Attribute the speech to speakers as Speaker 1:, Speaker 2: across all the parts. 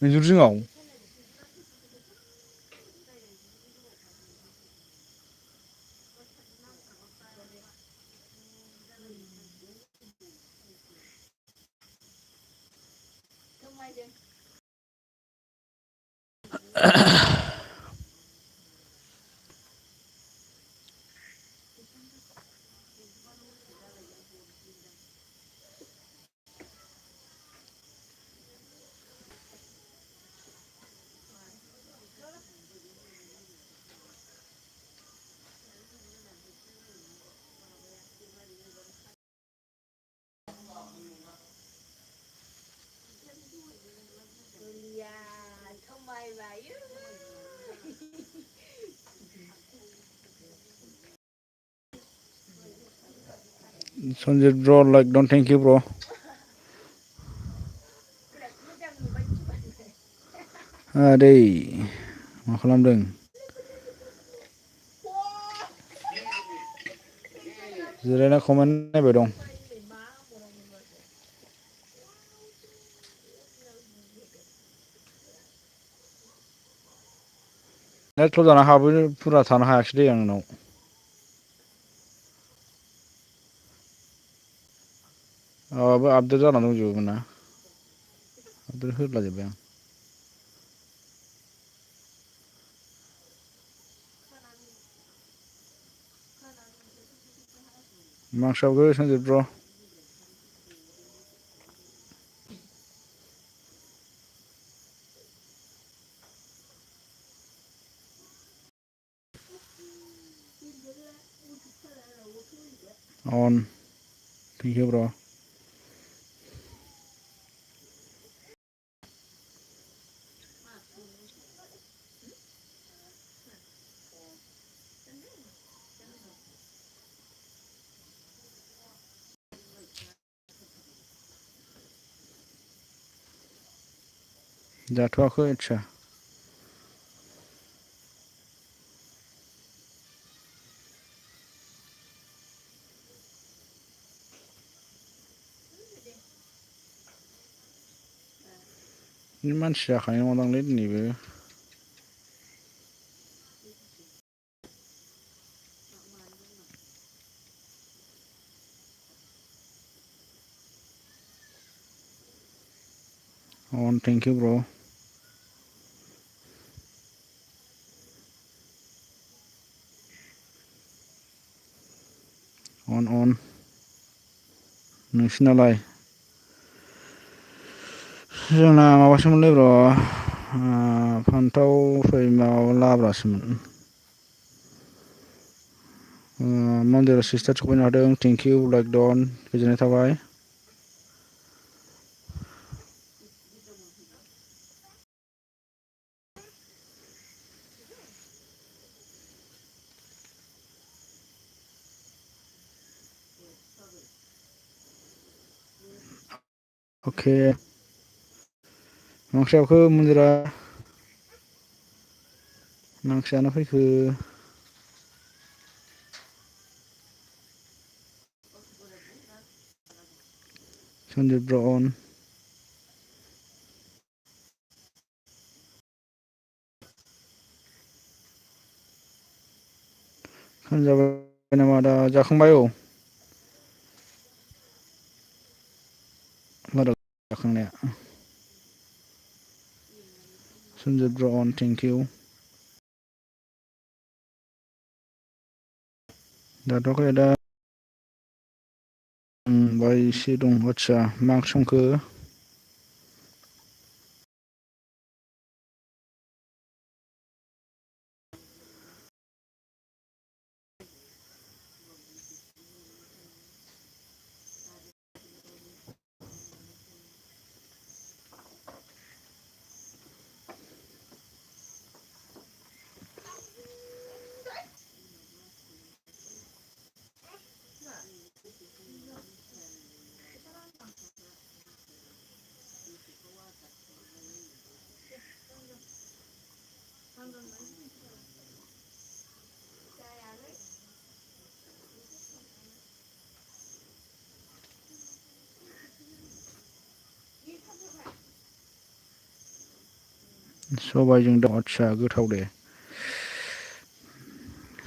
Speaker 1: इन्जुर जिङाव सन्जित ब्र लाइक डन थेंक इउ ब्र आदै मा खालामदों जिरायना कमेन्ट नायबाय दं नेट स्ल' जाना हाबो फुरा थानो हायाखिसै दै आं नोंनाव माबाबो आपडेट जानानै दंजोबोमोन ना आपडेट होदलाजोब्बाय आं मा ओंख्रि जाबोखो सन्जित ब्र अन थेंक इउ ब्र जाथ'वाखै आदसा मानसि जाखानाय नङादांलै दिनैबो अन थेंक इउ ब्र अन नोंसिनालाय जोंना माबासोमोनलै ब्र फान्थाव फ्राय माबा लाब्रासोमोन मन्दिराव सिस्टार सफैनो हादों थेंक इउ लाइक डन गोजोननाय थाबाय अके मा ओंख्रि जाबोखो मन्दिरा मा ओंख्रि जाना फैखो सन्जित ब्र अन ओंखाम जाबाय नामा आदा जाखांबाय औ बारा जाखांनाया सन्जित ब्र अन थेंक इउ जाथ'आखै आदा बाय एसे दं आदसा मा ओंख्रि संखो सबायजों दाउ आदसा गोथाव दे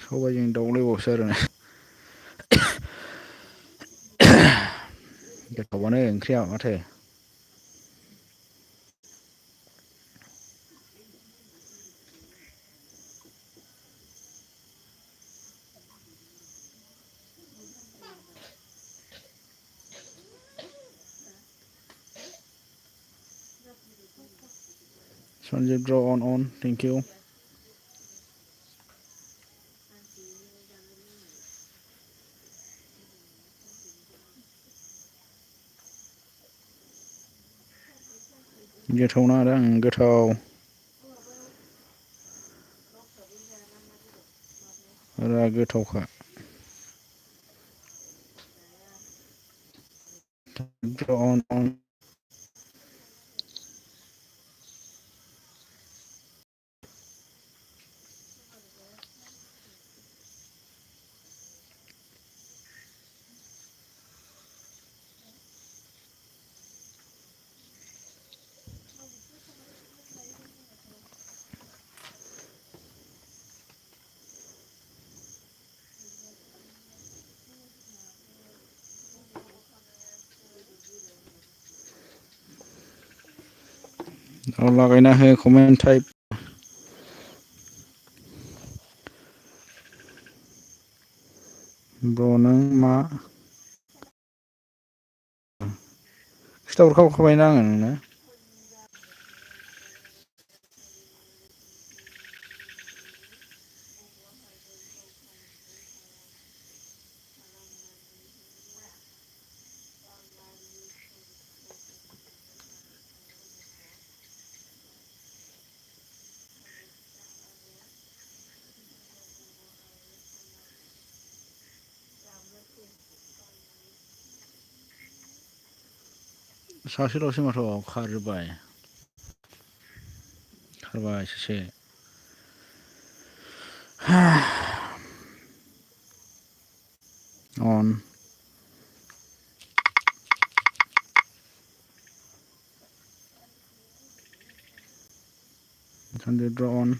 Speaker 1: सबायजों दाउलायबावसो आरो गोथावआनो ओंख्रिया माथो सन्जिब ब्र अन थेंक इउ गोथावना आरो गोथाव रा गोथावखा अन लागायना हो कमेन्ट टाइप ब्र नों मा खिथाहरखाबायना आङो नोंनो सासेल'सै माथो खारजोब्बाय खारबाय सासे अन सन्जिब ब्र अन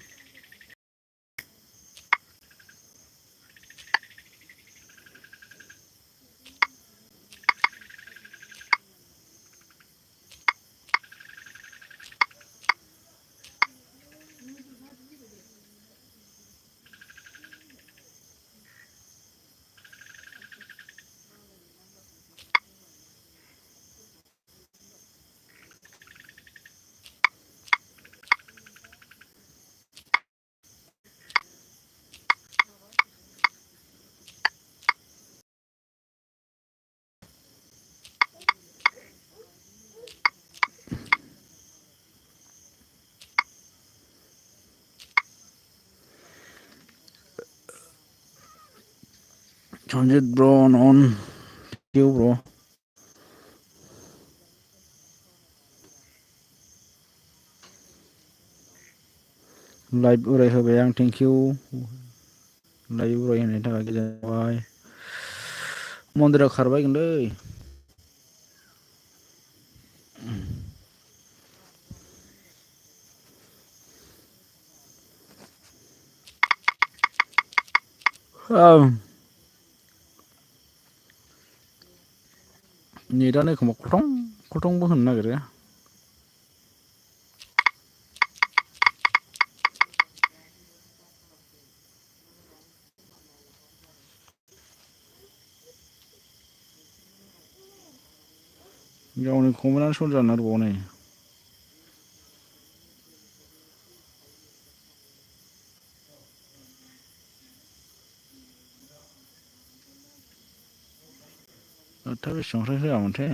Speaker 1: सन्जिब ब्र अन इउ ब्र लाइभ उराय होबाय आं थेंकिउ लाइभ उराय होनायनि थाखाय गोजोननाय थाबाय मन्दिरा खारबायगोनलै नेटानो एखमबा खलथं खलथंबो होनो नागिरो गावनि कमेन्टआनो सल जानो नागिरबावो नै दा बेसेबांथो होआमोनथाय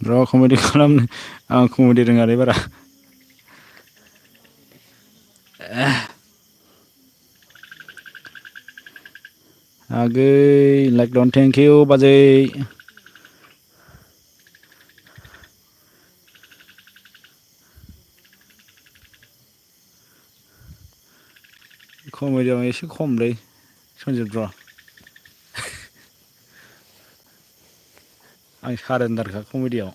Speaker 1: र' कमेडि खालामनो आं कमेडि रोङालै बारा आगै लाइक डन थेंक इउ बाजै कमेडियाव एसे खमलै सन्जित ब्र' आं सारेन्डारखा कमेडियाव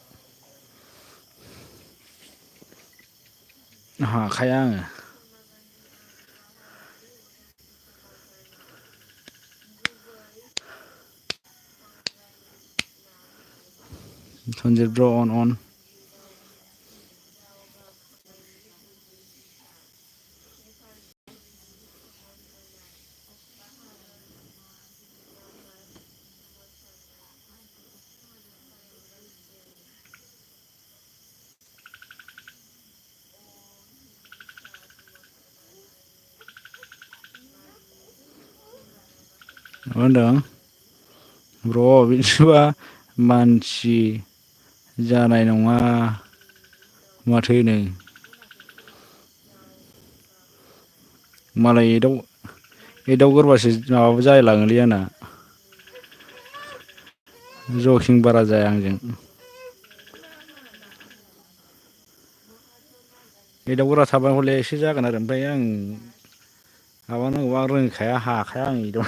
Speaker 1: हाखाया आङो सन्जित ब्र' अन मा होनदों ब्र' बिदिबा मानसि जानाय नङा माथो नै मालाय एदाव गोरबासो माबाबो जालायलाङोलै आंना जकिं बारा जाया आंजों एदावग्रा थाबा हले एसे जागोन आरो ओमफ्राय आं माबानांगौ आं रोंखाया हाखाया आं एदाव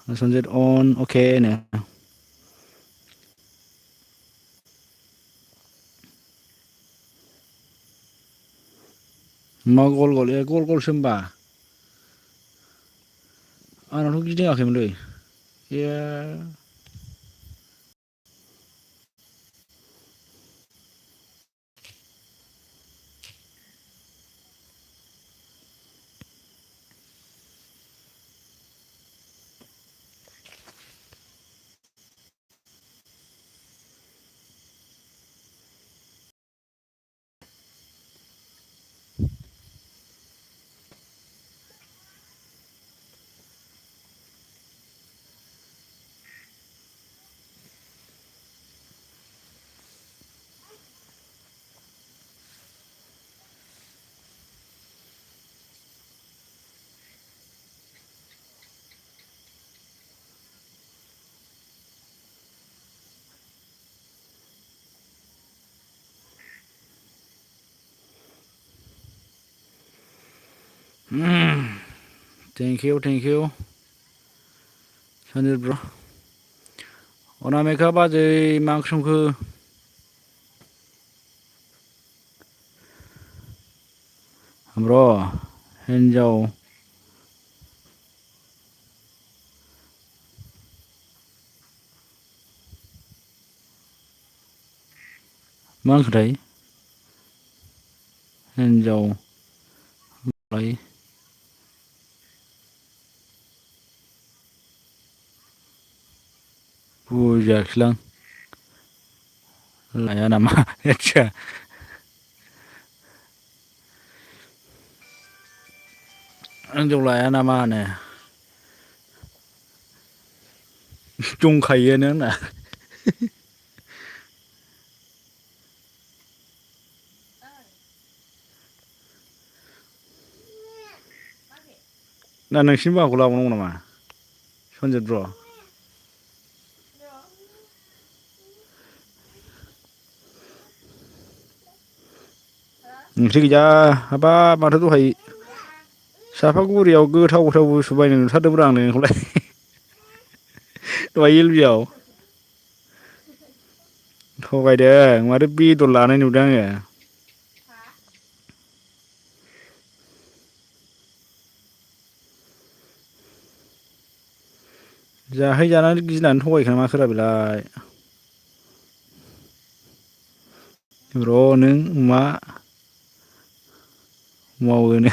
Speaker 1: सन्जित अन अके नो मा गल गल ए गल गलसो होमबा आंनाथ' गिदिङाखैमोनलै ए थेंक इउ सन्जित ब्र' अनामिका बाजै मा ओंख्रि संखो ब्र' हिन्जाव मा ओंख्रिथाय हिन्जाव लाय बुजियाखैलां लाया नामा आदसा हिन्जाव लाया नामा होनो दंखायोआनो आंना ना नोंसिनि बाहागखौ लाबावनांगौ नामा सन्जित ब्र' ओंख्रि गैया हाबाब माथो दहाय सापागुरियाव गोथाव बुस्थु बायनो नुथारदोंब्रा आं नोंखौलाय दहाय एल बि आव थगायदों माथो बेदर लानाय नुदों आङो जाहैजानानै गिनानै थगायखोना माखोरा बेलाय र' नों मा मावोनो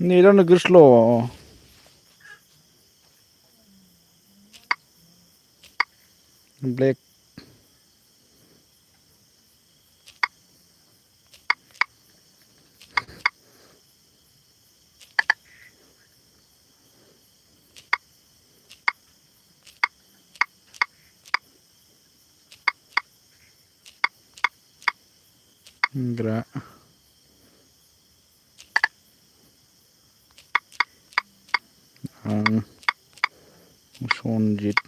Speaker 1: नेटआ नोगोर स्ल' ब्लेक इंग्रा आं सनजित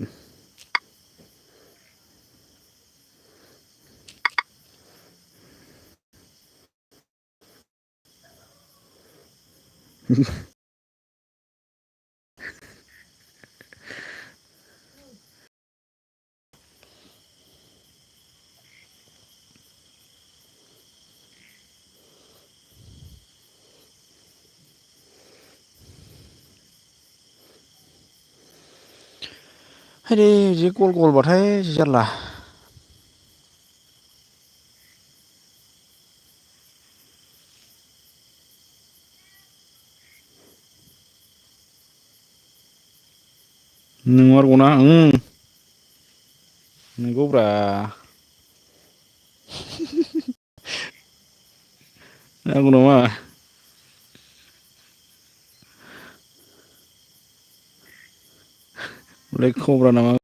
Speaker 1: है जे गल गलबाथाय जारला नंमारगौना नंगौब्रा नंगौ नामा हले खबरा नामा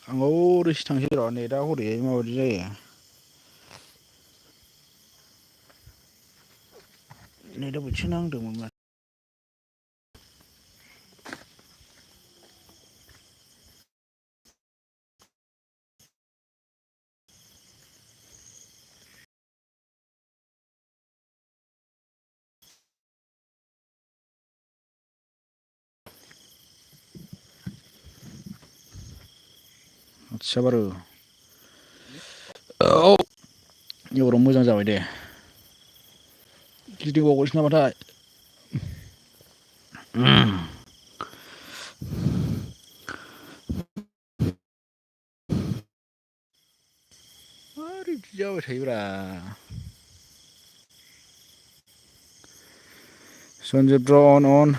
Speaker 1: आं हरैसो थांसै र' नेटआ हरैहाय माबायदि जायो नेटआ बोरैथो नांदोंमोन आदसा बारु औ एबाराव मोजां जाबाय दे गिदिंबावबायसो नामाथाय मारै बिदि जाबाय थायोब्रा सन्जित ब्र अन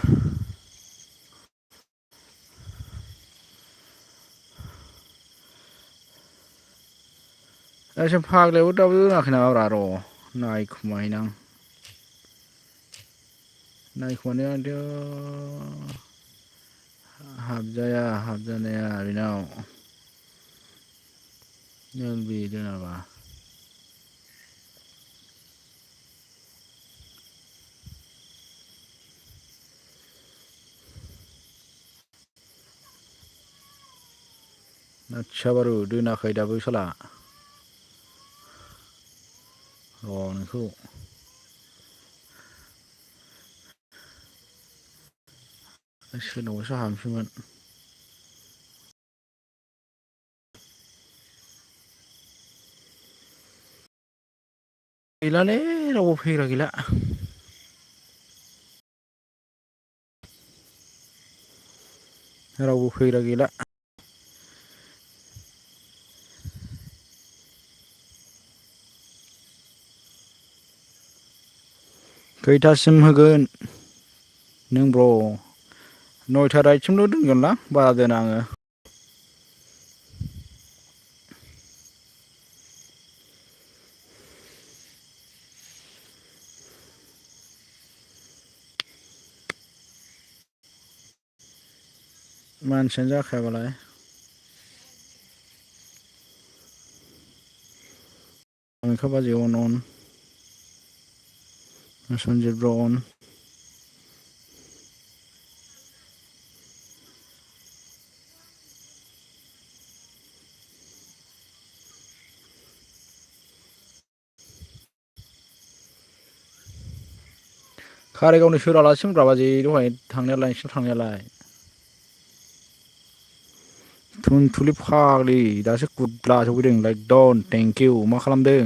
Speaker 1: एसे फाग्लायाबो दाबो रोङाखै नामाब्रा र' नायखुमाहैनां नायखुमानायाथ' हाबजानाया बेनाव बे दोङाबा आदसा बारु दोनाखै दाबो साला र' नोंखौ सोरनावबासो हाबसैमोन गैलालै रावबो फैग्रा गैला रावबो फैग्रा गैला खैथासिम होगोन नों ब्र' 9टा राइटसिमल' दोनगोनलां बारा दोना आङो मानसियानो जाखायाबालाय आंखा बाजै अन सन्जित ब्र अन कारिगावनि सोरालासिमोनब्रा बाजै दहाय थांनायालाय नोंसिनाव थांनायालाय थुनथुलि फाग्लि दासो गुदला सफैदों लाइक डन थेंकिउ मा खालामदों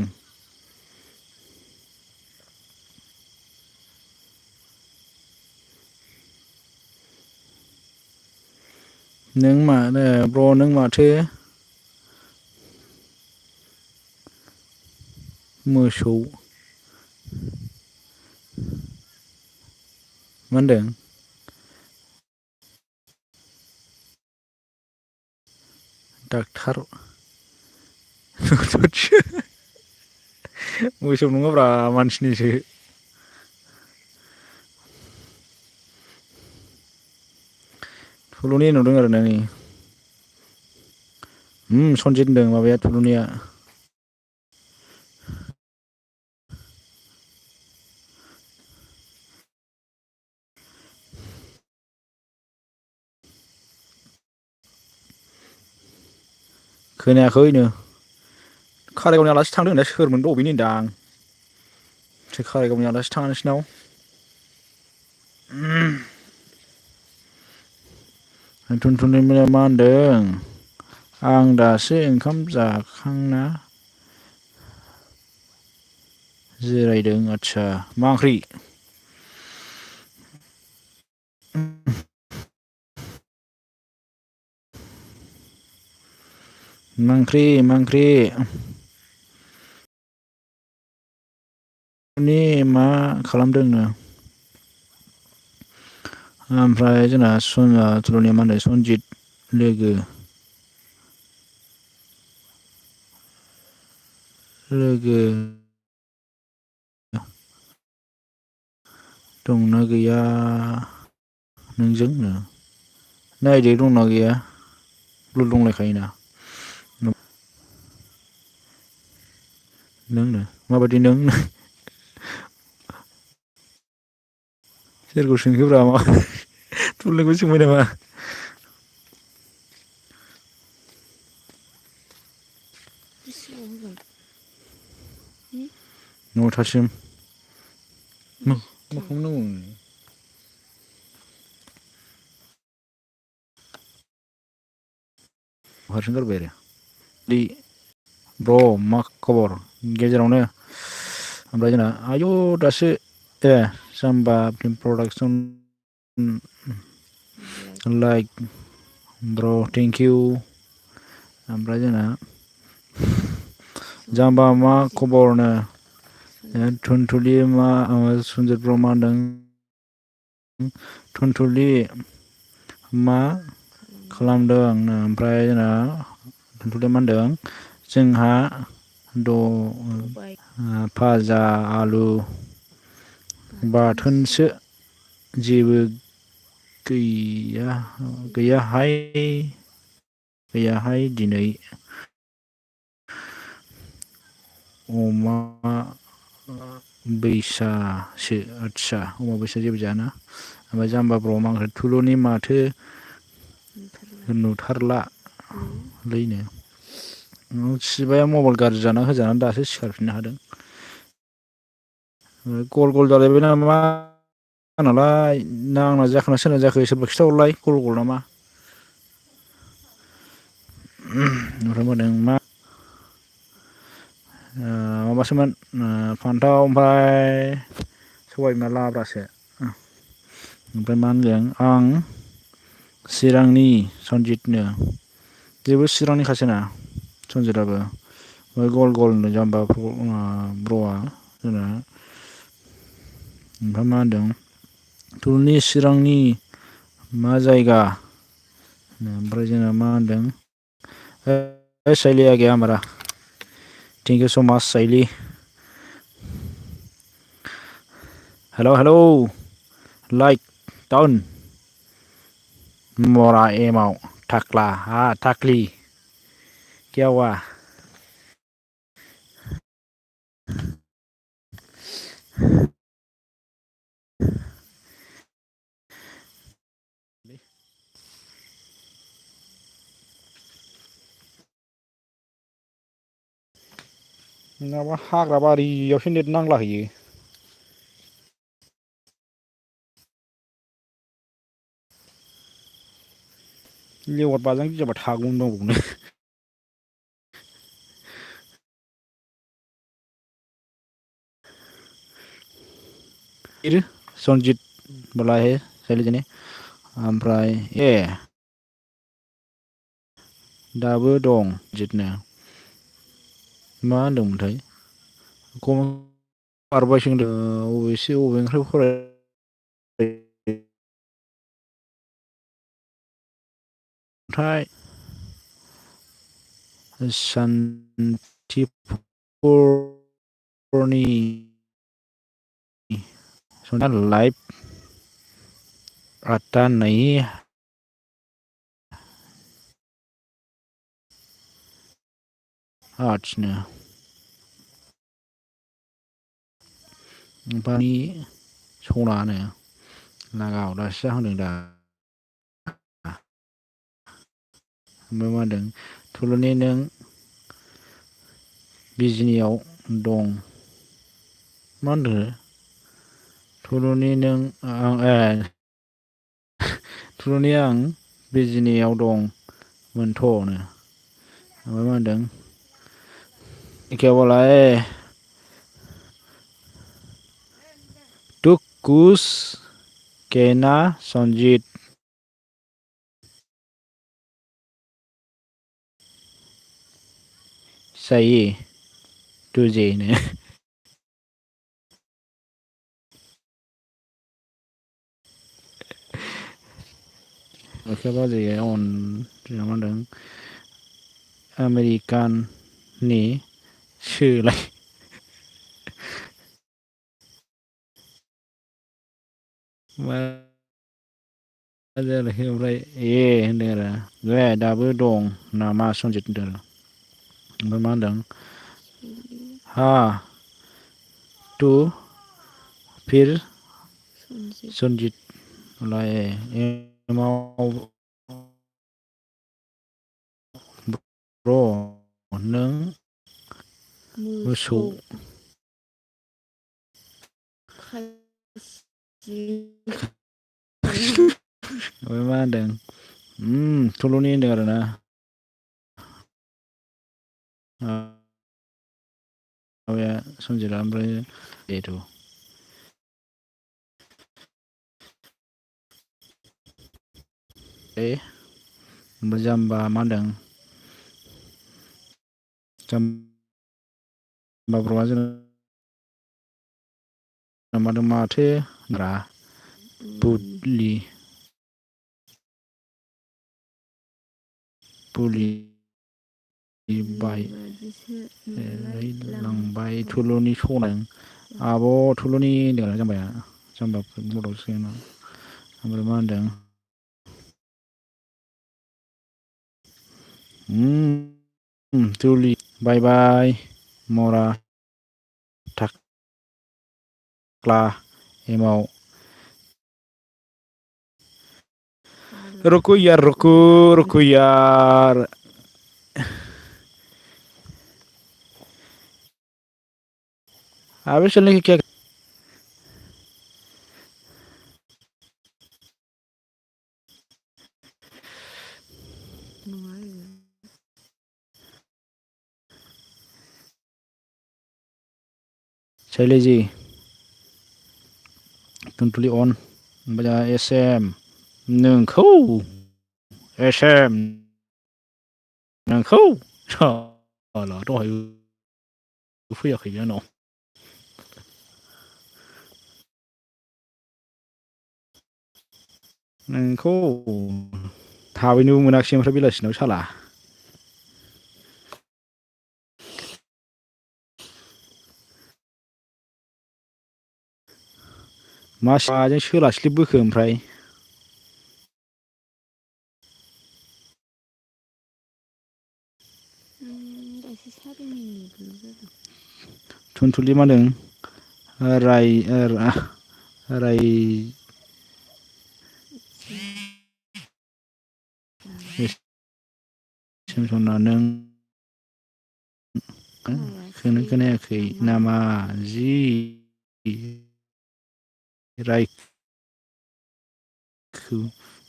Speaker 1: नों मानो ब्र नों माथो मोसौ मा होनदों डाक्टार मोसौ नङाब्रा मानसिनिसो थुलुनि नुदों आरो ना नै सनजित होनदों माबाया थुलुनिया खोनायाखैनो कारिगावनि आलासि थांदों होनना सोरमोन बबेनि होनदां सोर कारिगावनि आलासि थाङा नोंसिनाव थुनथुनिया मा होनदों आं दासो ओंखाम जाखांना जिरायदों आदसा मा ओंख्रि मा ओंख्रि मा ओंख्रि नि मा खालामदोंनो ओमफ्राय जोंना थुलुनि मा होनो सनजित लोगो लोगो दंना गैया नोंजोंनो नायदो दंना गैया लुर दंलायखायोना नोंनो माबायदि नों सोरखौ सोंखोब्रा मा थुलुनखौ सोंबाय नामा न'थासिम मा खालामनांगौ हारसिं गारबाय आरो ब्र' मा खबर गेजेरावनो ओमफ्राय जोंना आयु दासो ए जाम्बा फिल्म प्रडाक्सन लाइक ब्र' थेंकिउ ओमफ्राय जोंना जाम्बा मा खबरनो थुनथुलि मा सनजित ब्र मा होनदों थुनथुलि मा खालामदों ओमफ्राय जोंना थुनथुलिया मा होनदों जोंहा फाजा आलु बाथोनसो जेबो गैयाहाय दिनै अमा बैसासो आदसा अमा बैसा जेबो जायाना ओमफ्राय जाम्बा ब्र मा ओंख्रि थुलुनि माथो नुथारलालैनो सिबाया मबाइल गाज्रि जाना होजानानै दासो सिखारफिननो हादों गल गल जालायबाय नामा आंनालाय ना आंना जाखोना सोरना जाखो सोरबा खिथाहरलाय गल गल नामा ओमफ्राय मोनदों मा माबासोमोन फान्थाव ओमफ्राय सबाय बिमा लाब्रासो ओमफ्राय मा होनदों आं चिरांनि सनजितनो बेबो चिरांनिखासोना सनजितआबो गल गल होनदों जाम्बा ब्र'आ जोंना ओमफ्राय मा होनदों थुलुनि चिरांनि मा जायगा ओमफ्राय जोंना मा होनदों साइलि आ गया हमारा थेंक इउ स' माच साइलि हेलौ लाइक डाउन मरा एमाव थाख्ला थाख्लि क्या हुआ नङाबा हाग्रा बारियावसो नेट नांला हैयो लेवार बाजानो गिजाबा थागौमोन सनजित बलाहे साइलिजोंने ओमफ्राय दाबो दं जितनो मा होनदोंमोनथाय बारबायसो होनदों अबेनिफ्राय फराय थाय सान्तिपुरनि लाइभ 8 नहीं आर्ट्सनो बानि सनानो लागाव दासो जाहांदों दा ओमफ्राय मा होनदों थुलुनि नों बिजिनियाव दं मा होनदों थुलुनि नों आं थुलुनि आं बिजिनियाव दं मोनथ'नो ओमफ्राय मा होनदों क्या बोला है तू कुछ कहना संजीत सही तुझे ने क्या बाजै अन मा होनदों आमेरिकाननि सोलाय मा जालायखो ओमफ्राय होनदों आरो बे दाबो दं नामा सनजित होनदों आरो ओमफ्राय मा होनदों हा तू फिर सनजित लाय एमाव ब्र नों मोसौ ओमफ्राय मा होनदों थुलुनि होनदों आरोना माबाया सनजितआ ओमफ्राय जिहेथु ओमफ्राय जाम्बा मा होनदों जाम्बा ब्र'आ जोंना मादों माथो ब्रा बुलि लांबाय थुलुनि सनाय आब' थुलुनि होनदों आरो जाम्बाया जाम्बा बड'आव सोना ओमफ्राय मा होनदों तुली बाय बाय मरा टाक्ला एमाव रुको यार अबे चलने की क्या शैलेजी टुनटुलि अन ओमफ्राय एसएम नोंखौ एसएम नोंखौ साला दहायबो फैयाखै आंनाव नोंखौ थाबैनोबो मोनाखिसै ओमफ्राय बेलासिनाव साला माजों सोलास्लिब बोखो ओमफ्राय थुनथुलि मा होनदों राय सिमसना नों खोनायाखै नामा जि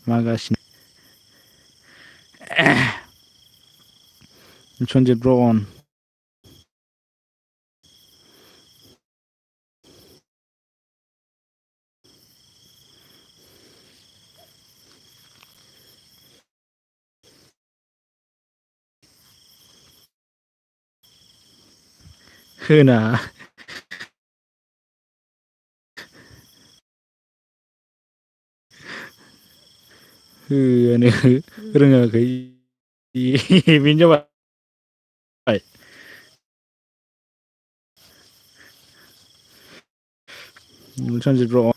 Speaker 1: मागासिनो सनजित ब्र अन होना होनो रोङाखै बेनो जाबाय सन्जित ब्र'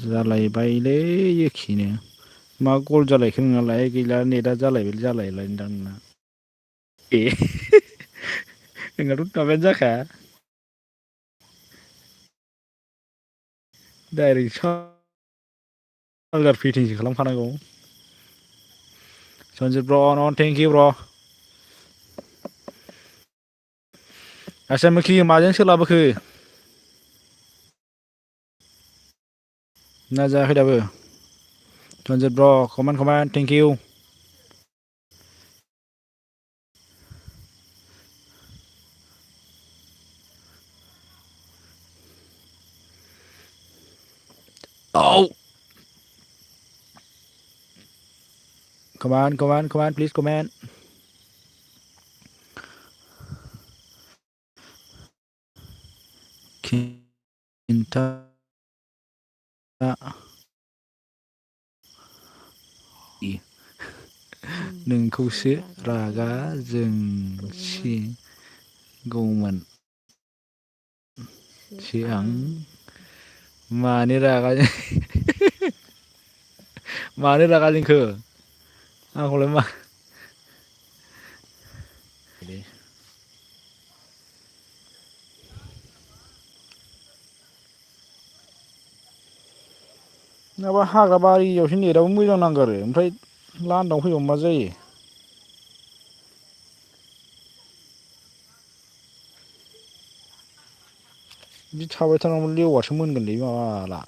Speaker 1: जालायबायलै एखेनो मा गल जालायखो नोंनालाय गैला नेटआ जालायलायदां नोंना ए नोंनाथ' माबायानो जाखाया डाइरेक्ट सार्जार फिटिंसो खालामखानांगौ सन्जित ब्र' न थेंक इउ ब्र' आसामोखि माजों सोलाबोखो ना जायाखै दाबो सन्जित ब्र' कमेन्ट थेंक इउ औ कमेन्ट प्लिज कमेन्ट खिन्था नोंखौसो रागा जोंसिगौमोन सो आं मानो रागा जोंखो आंखौलाय मा नङाबा हाग्रा बारियावसो नेटआबो मोजां नांगारो ओमफ्राय लान्दांआव फैबा मा जायो बिदि थाबाय थानांगौ लेवारसो मोनगोनलै माबाला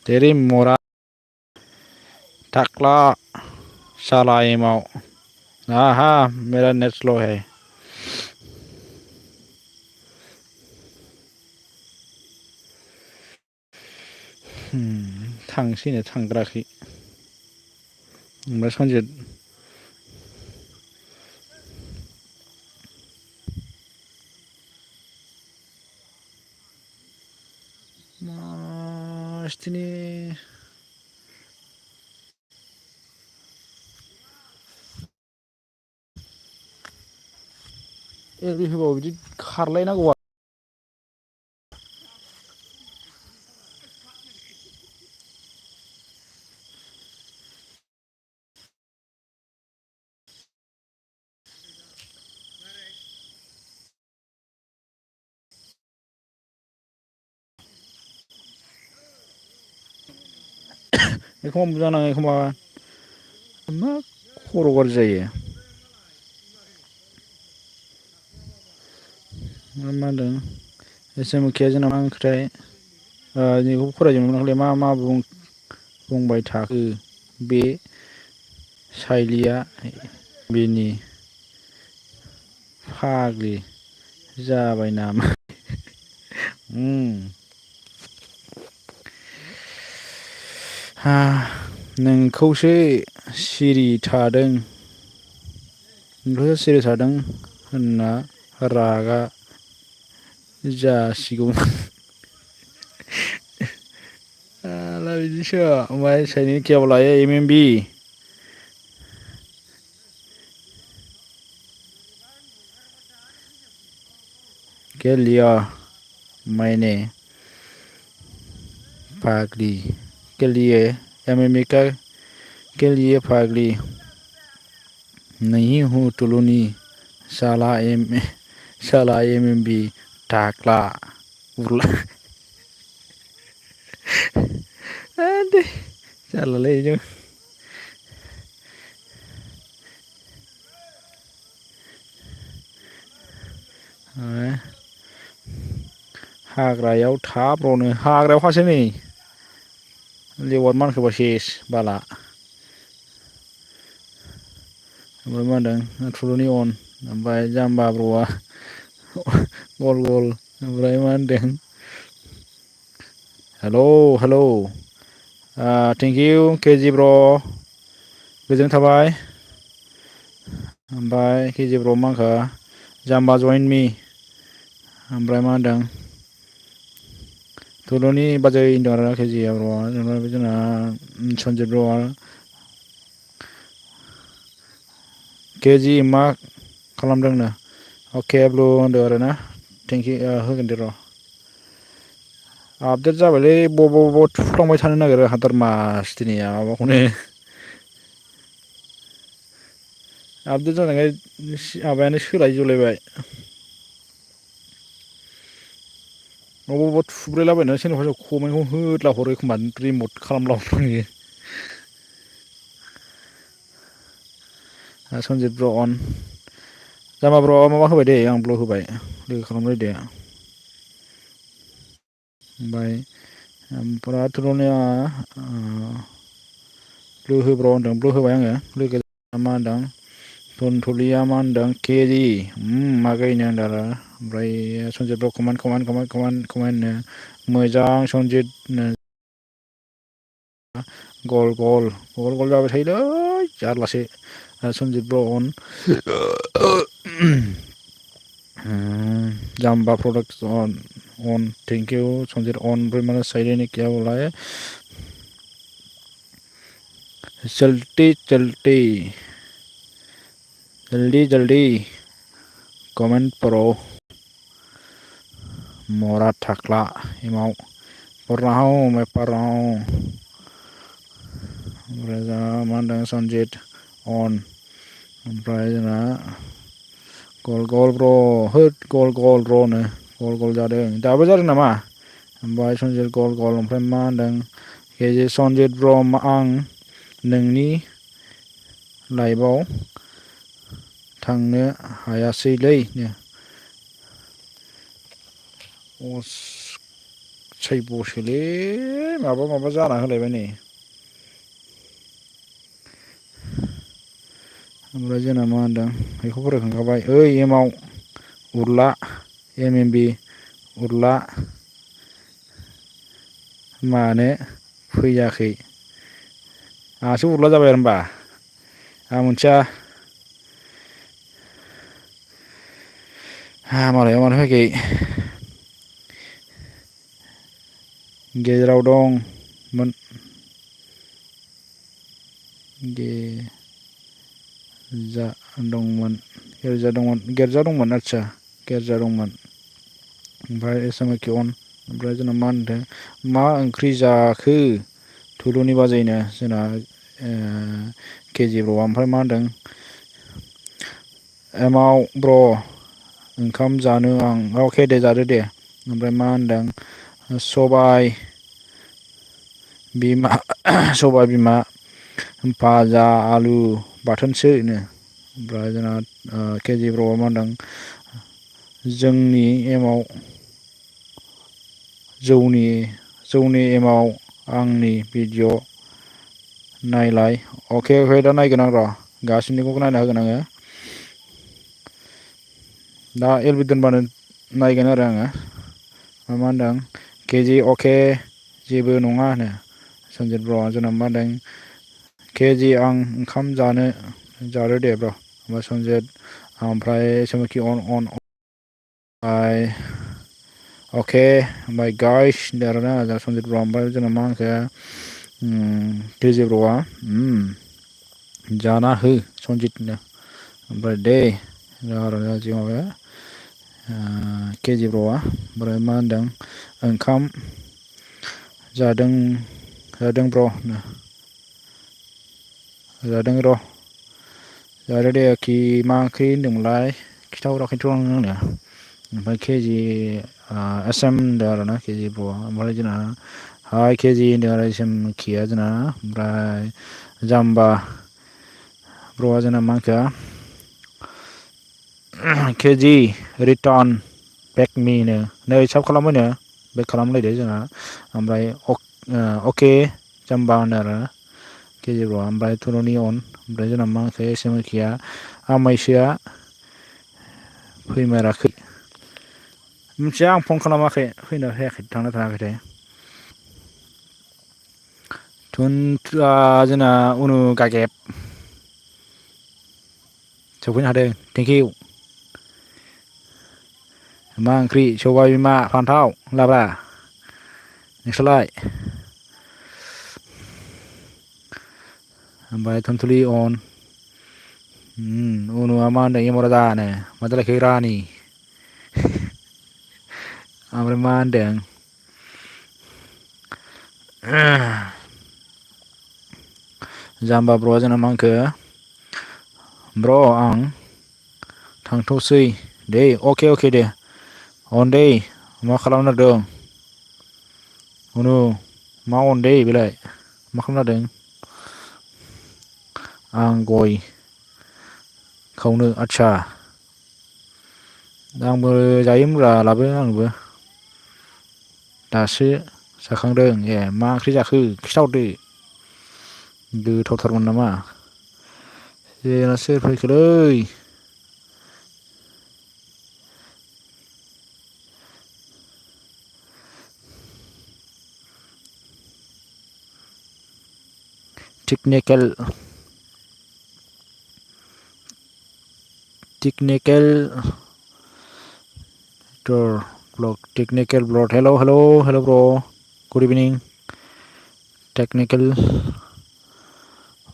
Speaker 1: तेरी मरा टकला साला एमाव हाँ मेरा नेट स्लो है थांसैनो थांग्राखै ओमफ्राय सन्जित मासथिनि एग्रि होबाबो बिदि खारलायनांगौ एखमबा मोजां नाङो एखमबा मा खर' गाज्रि जायो मा होनदों एसएमकेया जोंना मा ओंख्रिथाय बेखौ फरायजोबनो मोनाखैलै मा बुंबाय थाखो बे साइलिया बिनि फाग्लि जाबाय नामा नोंखौसो सिरि थादों होनना रागा जासिगौमोन बिदिसो ओमफ्राय साइलेन्ट केयाव लायो एमएमबि के लिया मैंने पागली के लिए एमएमबी का के लिए पागली नहीं हूँ टुलुनी साला एमएमबी टाकला उरला दे जारलालै जों हाग्रायाव थाब्र'नो हाग्रायावखासो नै लेवार मानखोबा सेस बाला ओमफ्राय मा होनदों थुलुनि अन ओमफ्राय जाम्बा ब्र'आ गल ओमफ्राय मा होनदों हेलौ थेंक इउ केजि ब्र' गोजोन थाबाय ओमफ्राय केजि ब्र' मा होनखो जाम्बा जइन मि ओमफ्राय मा होनदों थुलुनि बाजै होनदों आरो केजिआ ब्र'आ ओमफ्राय जोंना सन्जित ब्र'आ केजि मा खालामदोंनो अके ब्र' होनदों आरो ना थेंकिउ होगोन दे र' आपडेट जाबायलै बबाव थुफ्लांबाय थानो नागिरो हादार मास दिनैया माबाखौनो आपडेट जानायखाय माबायानो सोलायजोबलायबाय अबावबा थुब्रायलाबायनानै सोरनिबा कमेन्टखौ होदला हरो एखमबा रिमट खालामला हरफ्लाङो सन्जित ब्र' अन जाम्बा ब्र' माबा होबाय दे आं ब्लक होबाय लोगो खालामलायदो ओमफ्राय थुलुनिया ब्लु हो ब्र' होनदों ब्लु होबाय आङो लोगो मा होनदों धनथुलिया मा होनदों केजि मागैनो होनदों आरो ओमफ्राय सन्जित ब्र' कमेन्टनो मोजां सन्जितनो गल जाबाय थायोलै जारलासो सन्जित ब्र' अन जाम्बा प्रडाक्ट अन थेंकिउ सन्जित अन ओमफ्राय माने साइलेन्ट क्या बोला है चलती जल्दी कमेंट करो मोरा थाख्ला एमाव पढ़ रहा हूँ मैं पढ़ रहा हूँ ओमफ्राय जोंना मा होनदों सन्जित अन ओमफ्राय जोंना गल ब्र' होद गल र'नो गल जादों दाबो जादों नामा ओमफ्राय सन्जित गल ओमफ्राय मा होनदों केजि सन्जित ब्र' आं नोंनि लाइभआव थांनो हायासैलै सैबसोलै माबा जाना होलायबाय नै ओमफ्राय जोंना मा होनदों बेखौ फरायखांखाबाय ओइ एमाव उरला एमएमबि उरला मानो फैयाखै आंहासो उरला जाबाय आरो होमबा आं मोनथिया मालाया मानो फैयाखै गेजेराव दंमोन गिर्जा दंमोन आदसा गिर्जा दंमोन ओमफ्राय एसामिखि अन ओमफ्राय जोंना मा होनदों मा ओंख्रि जाखो थुलुनि बाजैनो जोंना केजि ब्र'आ ओमफ्राय मा होनदों एमाव ब्र' ओंखाम जानो आं अके दे जादो दे ओमफ्राय मा होनदों सबाय बिमा भाजा आलु बाथोनसोनो ओमफ्राय जोंना केजि ब्र'आ मा होनदों जोंनि जौनि एमाव आंनि भिडिअ नायलाय अके दा नायगोन आं र' गासिनिखौबो नायना होगोन आङो दा एलबि दोनबानो नायगोन आरो आङो मा होनदों केजि अके जेबो नङा होनो सन्जित ब्र'आ जोंना मा होनदों केजि आं ओंखाम जादो दे ब्र' ओमफ्राय सन्जित ओमफ्राय एसामिखि अन ओमफ्राय अके ओमफ्राय गाइस होनदों आरोना जोंना सन्जित ब्र' ओमफ्राय जोंना मा होनखो केजि ब्र'आ जाना हो सन्जितनो ओमफ्राय दे जि माबाया केजि ब्र'आ ओमफ्राय मा होनदों ओंखाम जादों ब्र' जादों र' जादो दे मा ओंख्रि होनदोंमोनलाय खिथाहराखैथ' आंनो ओमफ्राय केजि एसएम होनदों आरोना केजि ब्र'आ ओमफ्राय जोंना हाय केजि होनदों आरो एसएमखिया जोंना ओमफ्राय जाम्बा ब्र'आ जोंना मा होनखो केजि रिटार्न बेक मिनो नै साब खालामबायनो बेक खालामलायदो जोंना ओमफ्राय अके जाम्बा होनो आरो केजि ब्र'आ ओमफ्राय थुलुनि अन ओमफ्राय जोंना मा होनखो एसएमखिया आमायसोआ फैमाराखै मिथिया आं फन खालामाखै फैना हायाखै थांना थाङाखैथाय जोंना उनु गागेब सफैनो हादों थेंक इउ। मा ओंख्रि सबाय बिमा फान्थाव लाब्रा नोंस्रालाय? ओमफ्राय धुनथुलि अन उनुआ मा होनदों यमराजानो मा जालायखो रानि ओमफ्राय मा होनदों जाम्बा ब्र'आ जोंना मा होनखो ब्र' आं थांथ'सै दे अके दे अन दे मा खालामनो नागिरदों उनु मा अन दे बेलाय मा खालामनो नागिरदों आं गय खावनो आदसा आंबो जायोमोनब्रा लाबो आंनोबो दासो जाखांदों ए मा ओंख्रि जाखो खिथाहरदो गोथावथारमोन नामा जोंना सोर फैखोलै टेकनिकेल ब्लड हेल' ब्र गुड इभिनिं टेकनिकेल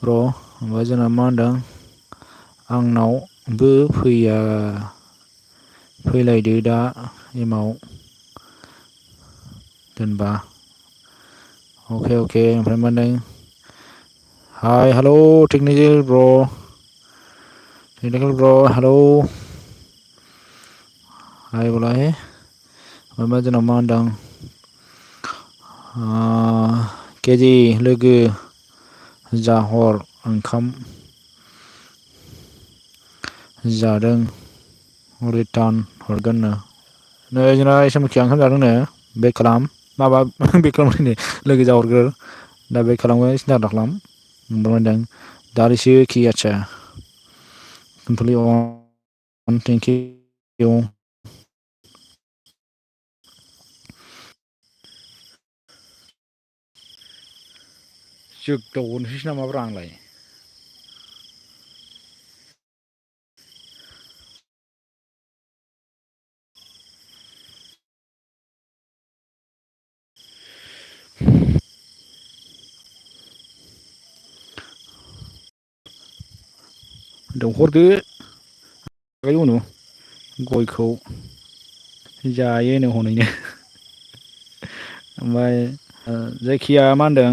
Speaker 1: ब्र ओमफ्राय जोंना मा होनदों आंनावबो फैलायदो दा एमाव दोनबा अके ओमफ्राय मा होनदों हाय हेल' टेकनिकेल ब्र हेल' हाय बोलाय ओमफ्राय जोंनाव मा होनदों केजि लोगो जाहर ओंखाम जादों रिटार्न हरगोननो नै जोंना एसामिखिया ओंखाम जादोंनो बेक खालाम माबा बेक खालामनो लोगो जाहरग्रो दा बेक खालामगोन सिन्था दाखालाम ओमफ्राय होनदों दालिसो खि आदसा कमप्लिट अन थेंक इउ जोगदावनोसैसो नामाब्रा आंलाय दावहरदो उनाव गयखौ जायोनो हनैनो ओमफ्राय जायखिया मा होनदों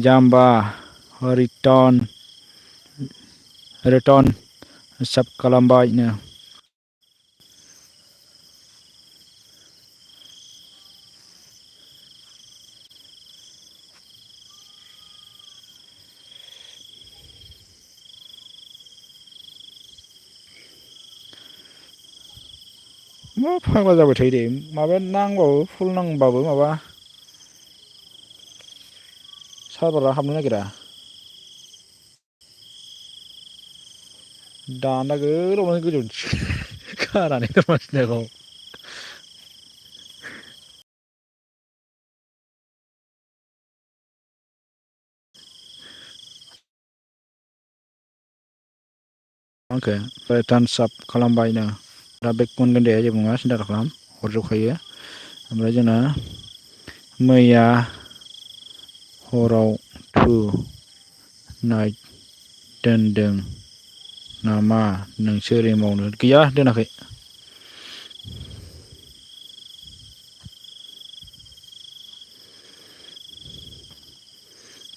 Speaker 1: जाम्बा रिटार्न हिसाब खालामबायनो मा फाग्ला जाबाय थायो दे माबा नांबाबो फुल नांबाबो माबा सार्भारा हाबनो नागिरा दाना गोलावनो गोजौ खानानै मानसिनाव आंखो रिटार्न साब खालामबायनो दा बेक मोनगोन दे जेबो नङा सिन्था खालाम हरजोबखायो ओमफ्राय जोंना मैया हराव नाइट दोनदों नामा नोंसोर एमावनो गैया दोनाखै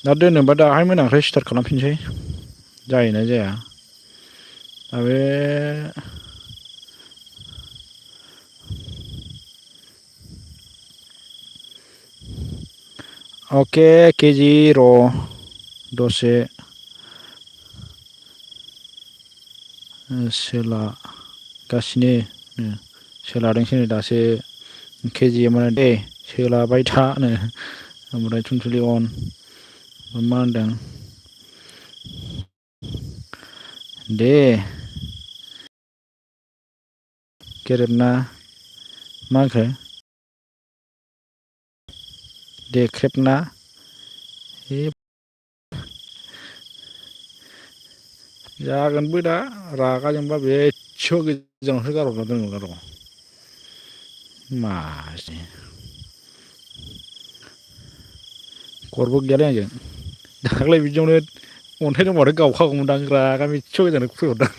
Speaker 1: दा दोनोबा दाहाय मोनानिफ्राय स्टार्ट खालामफिनसै जायोना जाया दा बे अके केजि र' दसे सोलागासिनो सोलादोंसो दासो केजि माने दे सोलाबाय थानो ओमफ्राय थुनथुलि अन मा होनदों दे गेरेबना मा होनखो देख्रेबना जागोनबो दा रागा जोंबा बे एसेल' गोजानावसो गारहरना दोनगोन र' मासि गरबो गैयालै आंजों दाख्लै बिदियावनो अन्थाइ दंबाथाय गावखागौमोनदां रागा एसेल' गोजानाव खुबैहरदां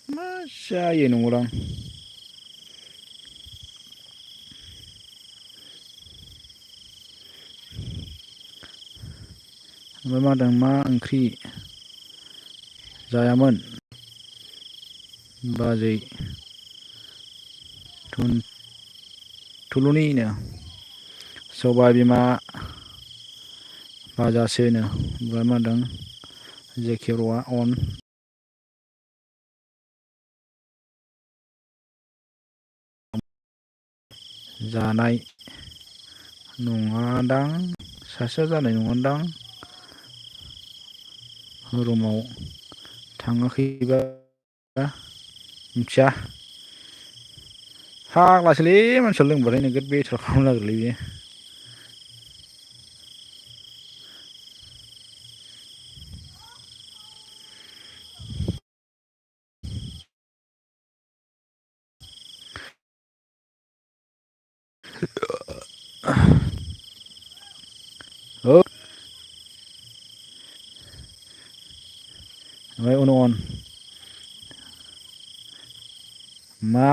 Speaker 1: मा जायो नंगौदां ओमफ्राय मा होनदों मा ओंख्रि जायामोन बाजै थुलुनिनो सबाय बिमा भाजासोनो ओमफ्राय मा होनदों जेखि र'आ अन जानाय नङादां सासेया जानाय नङादां रुमाव थाङाखैबा मिथिया फाग्लासोलै मानसिया लोंबाथाय नोगोद बेथ्रा खालामनो नागिरोलै बियो औ ओमफ्राय उनाव अन मा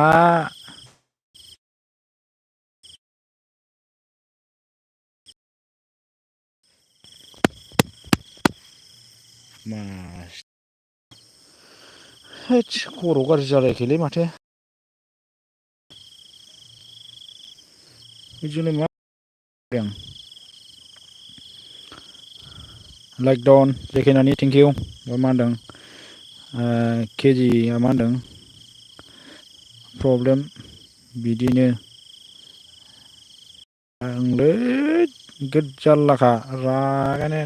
Speaker 1: मा होद खर' गाज्रि जालायखोलै माथो बिदिनो मा आं लाइक डाउन जेखायनानै थेंकिउ मा होनदों केजिया मा होनदों प्रब्लेम बिदिनो आंलै नोगोद जारलाखा रागायानो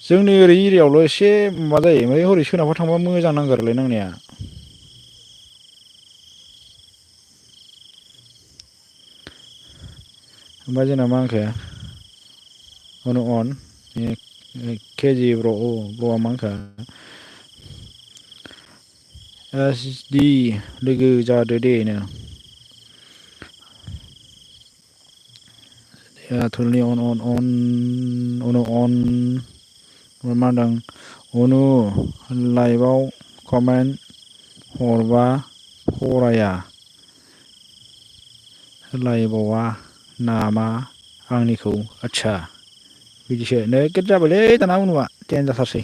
Speaker 1: जोंनि ओरै एरियायावल' एसे माबा जायो ओमफ्राय हरै सोनाबहा थांबा मोजां नांगोरलै नांनाया ओमफ्राय जोंना मा होनखो अन केजि ब्र' ब्र'आ मा होनखो SD लोगो जादो दे नो थुलनि अन मा होनदों अनु लाइभआव कमेन्ट हरबा फराया लाइभआवा नामा आंनिखौ आदसा बिदिसो नोगोद जाबायलै दाना उनुआ देनजार थारसै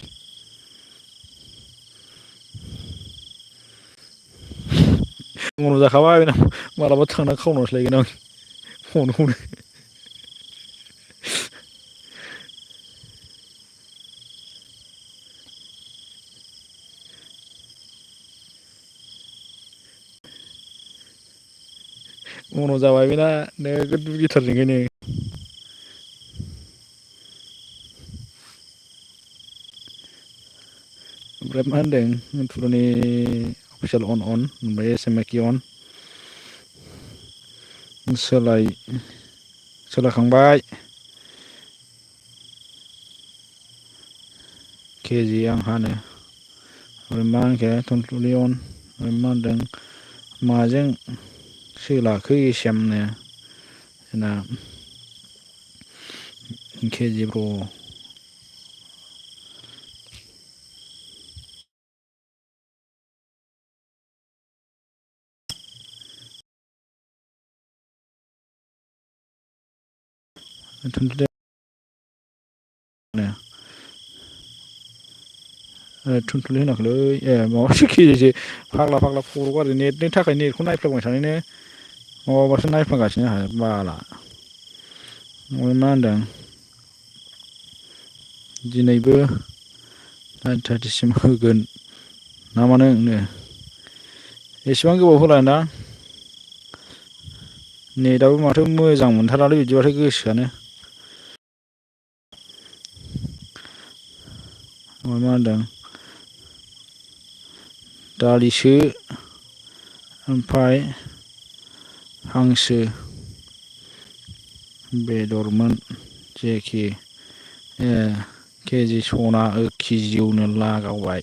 Speaker 1: उनाव जाखाबाय बेनाव मालाबा थांना खावनासो लायगोन आं फनखौनो उनाव जाबाय बेना नोगोद गिथारजों ओंखायनो ओमफ्राय मा होनदों थुलुनि अफिसियेल अन ओमफ्राय SMAKI अन सोलायखांबाय केजि आंहानो ओमफ्राय मा होनखो थुलथुलि अन ओमफ्राय मा होनदों माजों सोलाखो एसेमनो जोंना केजि ब्र' थुलथुलि थुलथुलि होनाखैलै माबासो केजिसो फाग्ला खर' गाज्रि नेटनि थाखाय नेटखौ नायफ्लांबाय थानानैनो माबाबासो नायफ्लांगासिनो आंहा बाला ओमफ्राय मा होनदों दिनैबो 9:30सिम होगोन नामा नोंनो एसेबां गोबाव होलाना नेटआबो माथो मोजां मोनथारालै बिदिबाथाय गोसोआनो मा होनदों दालिसो ओमफ्राय हांसो बेदरमोन जेखि केजि सना केजियावनो लागावबाय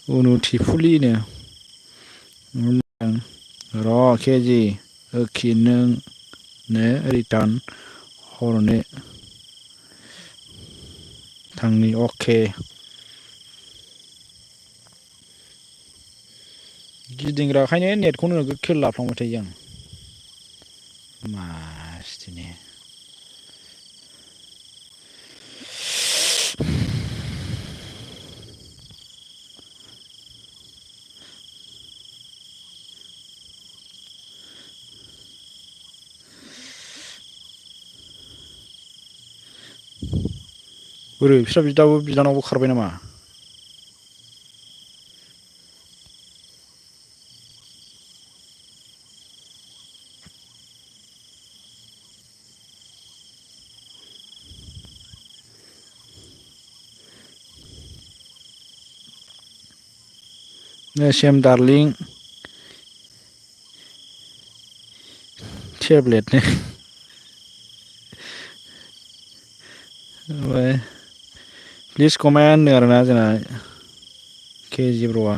Speaker 1: उनुथिफुलिनो र' केजि नोंनो रिटार्न हरनो थांनि अके गिदिंग्राखायनो नेटखौनो नोगोद खेल लाफ्लांबाय थायो आं मासथिनि बोरै बिस्रा बिदाबो बिनानावबो खारबाय नामा सेम डार्लिं टेब्लेटनो ओमफ्राय प्लिज कमेन्ट होनदों आरोना जोंना केजि ब्र'आ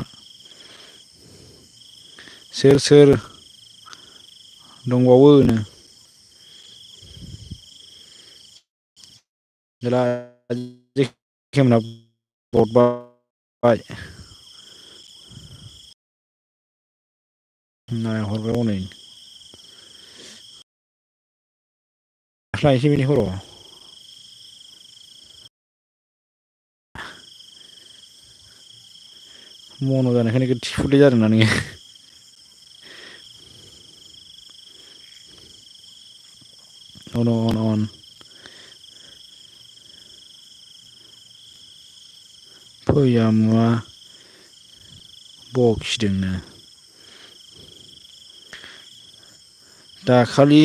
Speaker 1: सोर सोर दंबावो नो खेमना बरबाय नायहरबाय हनै लायनोसै बिनिखौ र' मन' जानायखाय नोगोद थिफुदै जादोंना नोङो अन फैया मुवा बखिदोंनो दाखालि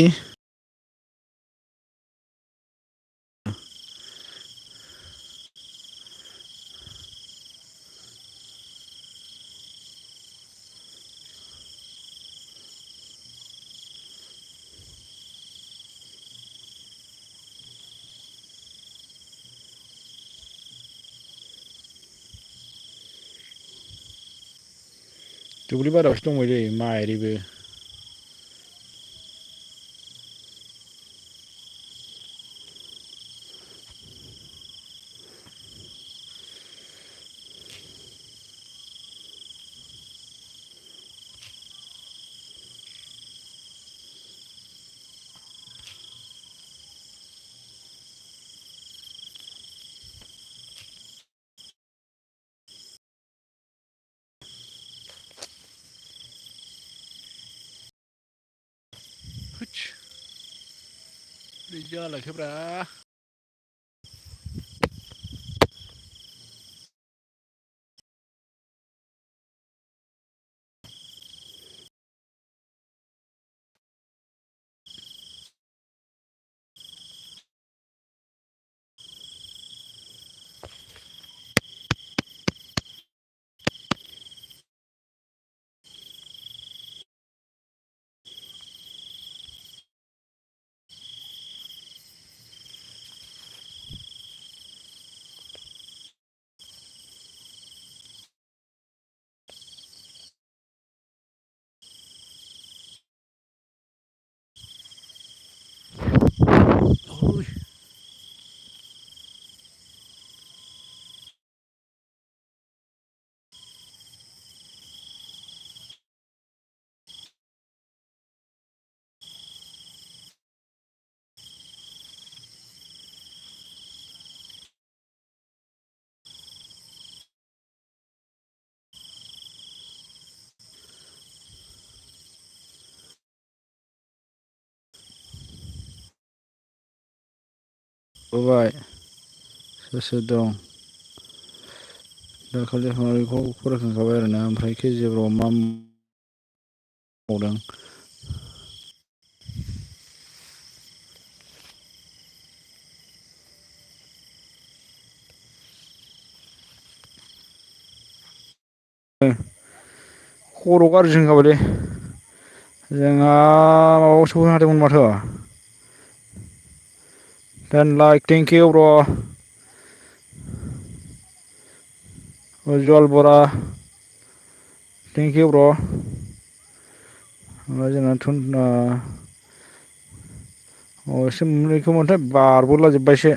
Speaker 1: दुब्लि बारियावसो दंबायलै माइरिबो जालायखोब्रा बाय सोर सोर दं दाखालि बेखौ फरायखांखाबाय आरोना ओमफ्राय केजिएफआव मा मावदों खर' गाज्रिसो जाबायलै जोंहा माबायाव सौहैनो हादोंमोन माथो 10 लाइक थेंक इउ ब्र उज्जवल बरा थेंक इउ ब्र ओमफ्राय जोंना एसे मोननैखौमोनथाय बारबोलाजोब्बायसो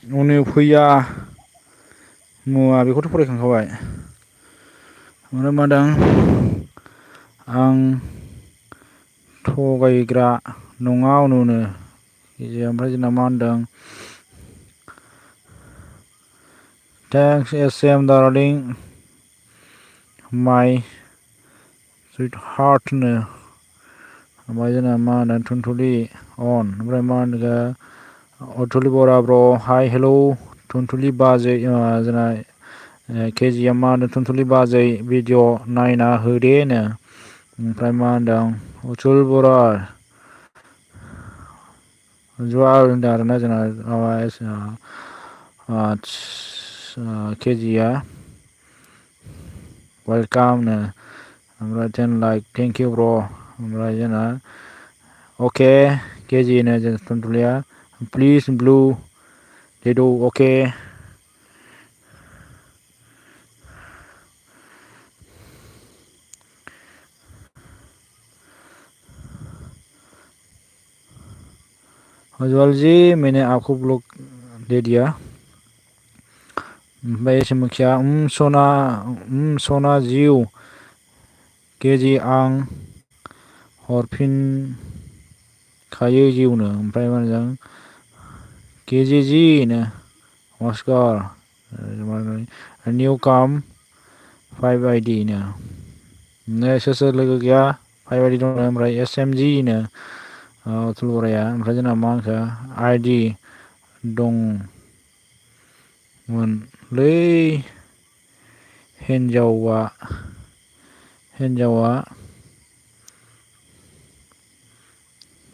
Speaker 1: हनै फैया मुवा बेखौथ' फरायखांखाबाय ओमफ्राय मा होनदों आं थगायग्रा नङा उनुनो ओमफ्राय जोंना मा होनदों थेंक्स एस एम डार्लिं माइ सुइट हार्ट नो ओमफ्राय जोंना मा होनो थुनथुलि अन ओमफ्राय मा होनगोन अथुलि बरा ब्र हाय हेलौ थुनथुलि बाजै जोंना केजिया मा होनो थुनथुलि बाजै भिडिअ' नायना होदेनो ओमफ्राय मा होनदों अथुल बरा जुवाल होनदों आरोना जोंना माबा केजिया वेलकामनो ओमफ्राय 10 लाइक थेंक इउ ब्र ओमफ्राय जोंना अके केजिनो जों थुनथुलिया प्लिज ब्लु डेड अके उज्जवल जी मैंने आपको ब्लॉक दे दिया ओमफ्राय एसे मुखिया सना जिउ केजि आं हरफिनखायो जिउनो ओमफ्राय मा होनदों केजि जिनो नमस्कार निउ काम 5 आइडिनो सोर सोर लोगो गैया 5 आइडि दं ओमफ्राय एस एम जि नो अथुल बराया ओमफ्राय जोंना मा होनखो आइडि दंमोनलै हिन्जावा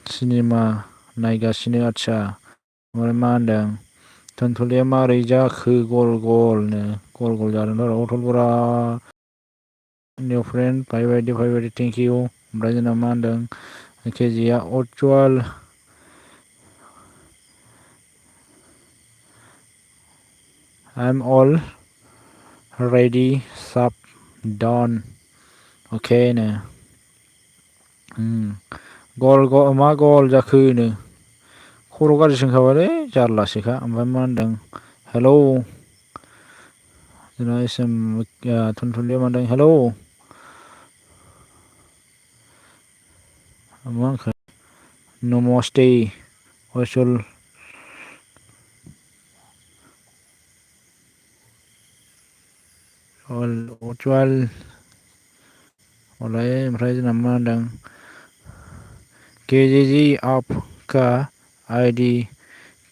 Speaker 1: सिनेमा नायगासिनो आदसा ओमफ्राय मा होनदों थुनथुलिया मारै जाखो गल गलनो गल गल जादोंथ' Athul Bora new friend 5 ID thank you ओमफ्राय जोंना मा होनदों केजिया Ujjwal I am all ready साब डान अके नो गल मा गल जाखोनो खर' गाज्रिसो होनखाबायलै जारलासोखा ओमफ्राय मा होनदों हेलौ जोंना एसएम थुनथुलिया मा होनदों हेलौ मा होनखो नमस्ते उज्जवल उज्जवल ओमफ्राय जोंना मा होनदों केजीजी आपका आईडी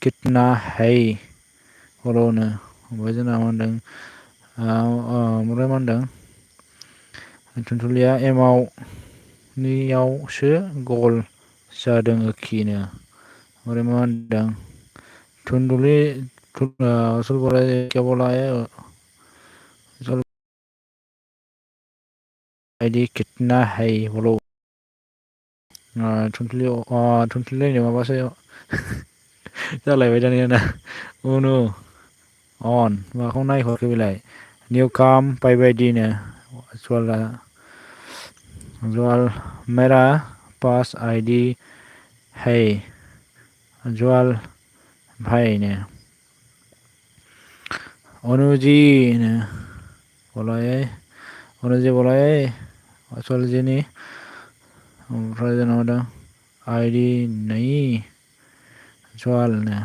Speaker 1: कितना है फल'नो ओमफ्राय जोंना मा होनदों ओमफ्राय मा होनदों थुनथुलिया एमावनियावसो गल जादों ओखिनो ओमफ्राय मा होनदों थुनथुलि उज्जवल बराया क्या बोला है आईडी कितना है बोलो थुनथुलिलायनो माबासो जालायबाय दानिया उनु अन माखौ नायहरखो बेलाय निउ काम बायदिनो उज्जवल मेरा पास आईडी है उज्जवल भाईनो अनुजी नो अनुजी बोलाय उज्जवल जीनि ओमफ्राय जोंना मा होनदों आईडी नहीं उज्जवलनो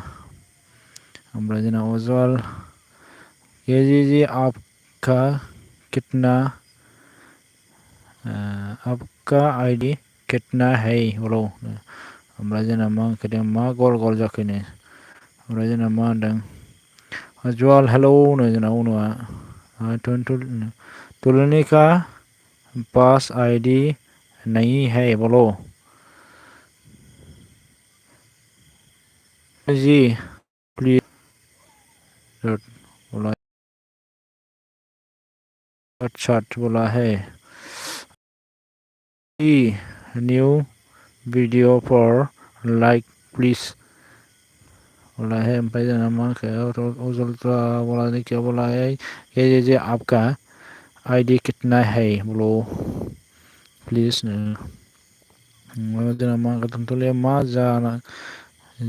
Speaker 1: ओमफ्राय जोंना उज्जवल केजीजी आपका कितना आपका आईडी कितना है बोलो ओमफ्राय जोंना मा होनखोदों मा गल गल जाखोनो ओमफ्राय जोंना मा होनदों Ajwal hello no जोंना उनआ तुलनी का पास आईडी नहीं है बोलो जी प्लीज बोला अच्छा बोला है new video for like please बोला है भाई जना मा उजलता बोला है क्या बोला है ये आपका आईडी कितना है बोलो प्लीज जना मा कतले मा जाना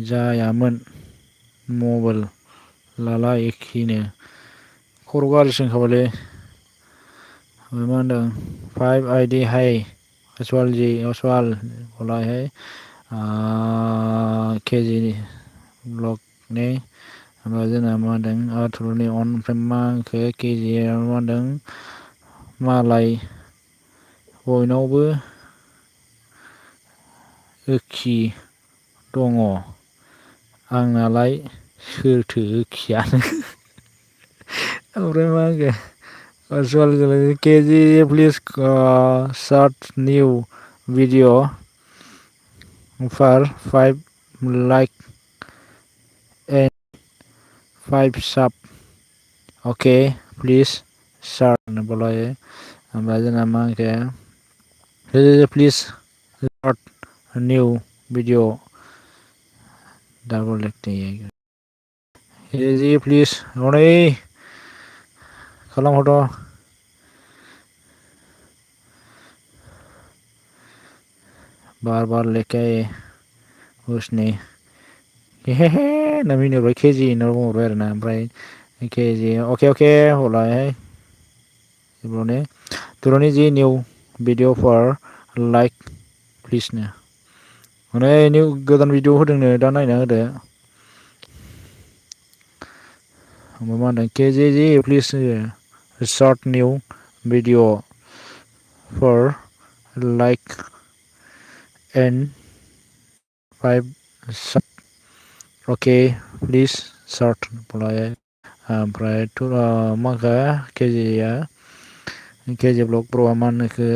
Speaker 1: जायामोन मबाइल लाला एखिनो खर' गाज्रिसिन खाबायलै मा होनदों 5 आईडी है असवाल जी असवाल बोला है केजी ब्लग ने ओमफ्राय जोंना मा होनदों आथुरनि अन ओमफ्राय मा होनखो केजि मा होनदों मालाय बयनावबो ओखि दङ आंनालाय सोरथो ओखियानो ओमफ्राय मा होनखो असवाल केजि please short new video for 5 like and 5 sub okay please short बोला है ओमफ्राय जोंना मा होनखो please short new video double acting ji please हनै खालामहरद' बार बार लेके उसने हे नमीनोबाय केजि होनना बुंहरबाय आरोना ओमफ्राय केजि अके अके बोला है बेयावनो तुरनि जी न्यू भिडिअ फर लाइक प्लिजनो हनै निउ गोदान भिडिअ होदोंनो दा नायना होदो ओमफ्राय मा होनदों केजि please short new video for like and 5 sub okay please short बोला है ओमफ्राय मा होनखो केजि ब्लग ब्र'आ मा होनखो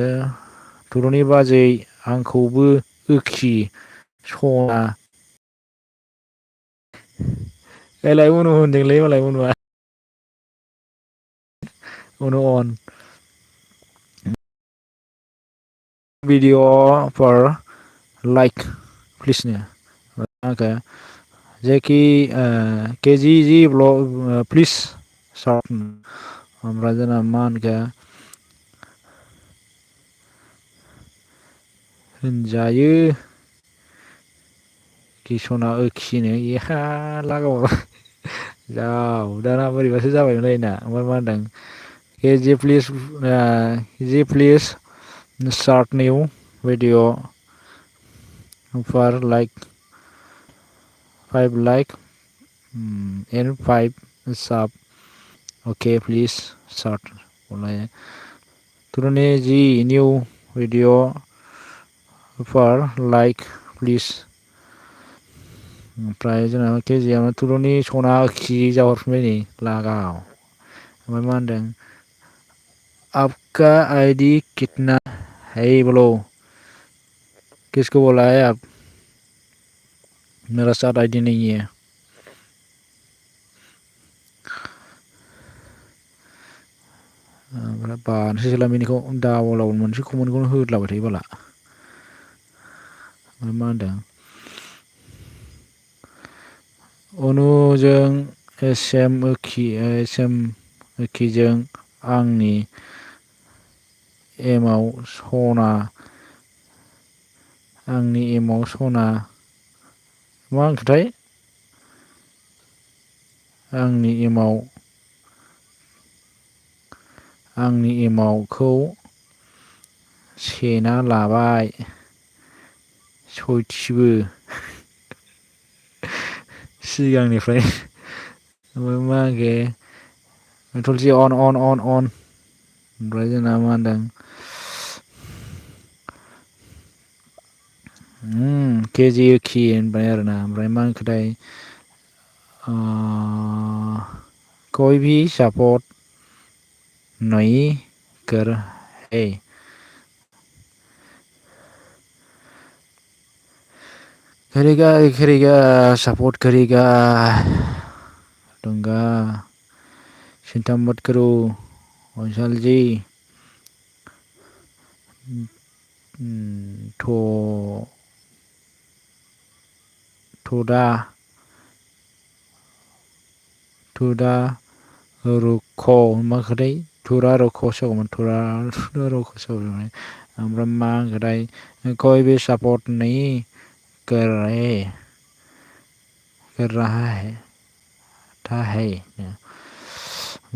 Speaker 1: तुरनि बाजै आंखौबो ओखि सना एलाय उनु होनदोंलै मालाय उनुआ उनु अन भिडिअ फर लाइक प्लिजनो मा होनखो जेखि केजि जी ब्लग प्लिज सर्ट ओमफ्राय जोंना मा होनखो होनजायो किसना ओखिनो इहा लागावहरबाय दाना बोरैबासो जाबायमोनलाय ना ओमफ्राय मा होनदों जी please short new video for like 5 like and 5 sub okay please short बोला है तुरंत जी new video for like please ओमफ्राय जोंना केजियावनो तुरनि सना ओखि जाहरफिनबाय नै लागाव ओमफ्राय मा होनदों आपका आईडी कितना है बोलो किसको बोला है आप मेरा साथ आईडी नहीं है ओमफ्राय बानोसै सोलामिनिखौ दावलाव मोनसे कमेन्टखौनो होदलाबाय थायो बाला ओमफ्राय मा होनदों अनुजों एसएम ओखिजों आंनि एमाव सना मा होनखोथाय आंनि एमावखौ सेना लाबाय सयथिबो सिगांनिफ्राय ओमफ्राय मा होनखो थुलसि अन ओमफ्राय जोंना मा होनदों केजि ओखि होनबाय आरोना ओमफ्राय मा होनखोथाय कोई भी सपोर्ट नहीं कर है। करेगा करेगा सपोर्ट करेगा दूंगा चिंता मत करो अंशल जी थो थोड़ा थोड़ा रुको मा खोथाय थोड़ा रुको सोगौमोन थोड़ा रुको सोगौमोन ओमफ्राय मा खोथाय कोई भी सपोर्ट नहीं कर रहा है था है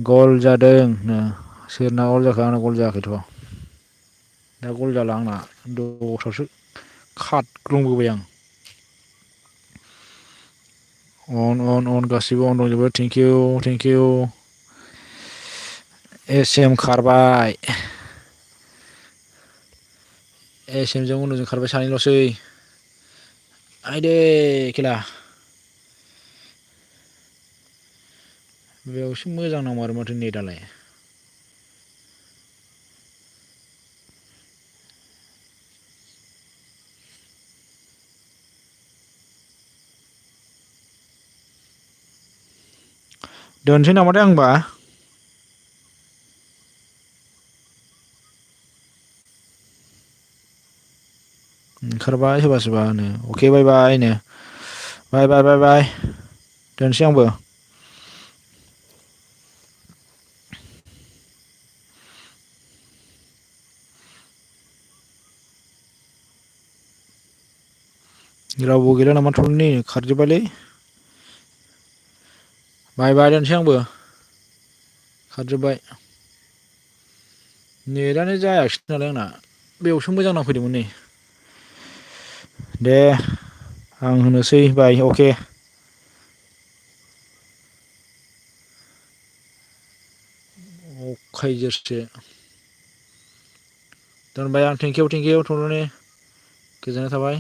Speaker 1: गल जादों सोरना गल जाखो आंना गल जायाखैथ' दा गल जाला आंना दस्रायावसो खारग्लुंबोबाय आं अन गासिबो अन दंजोबो थेंक इउ एसएम खारबाय एसएमजों उनजों खारबाय सानैल'सै आयदे खेला बेयावसो मोजां नांमारो माथो नेटआलाय दोनसै नामाथाय आं होनबा ओंखारबाय सोरबा सोरबा होनो अके बाय बाय नो बाय बाय बाय बाय दोनसै आंबो रावबो गैला नामा थरनि खारजोब्बायलै बाय बाय दोनसै आंबो खारजोब्बाय नेटआनो जायाखिसै नालाय आंना बेयावसो मोजां नांफैदोंमोन नै दे आं होनोसै बाय अके अखायजोरसो दोनबाय आं थेंकिउ थरनि गोजोननाय थाबाय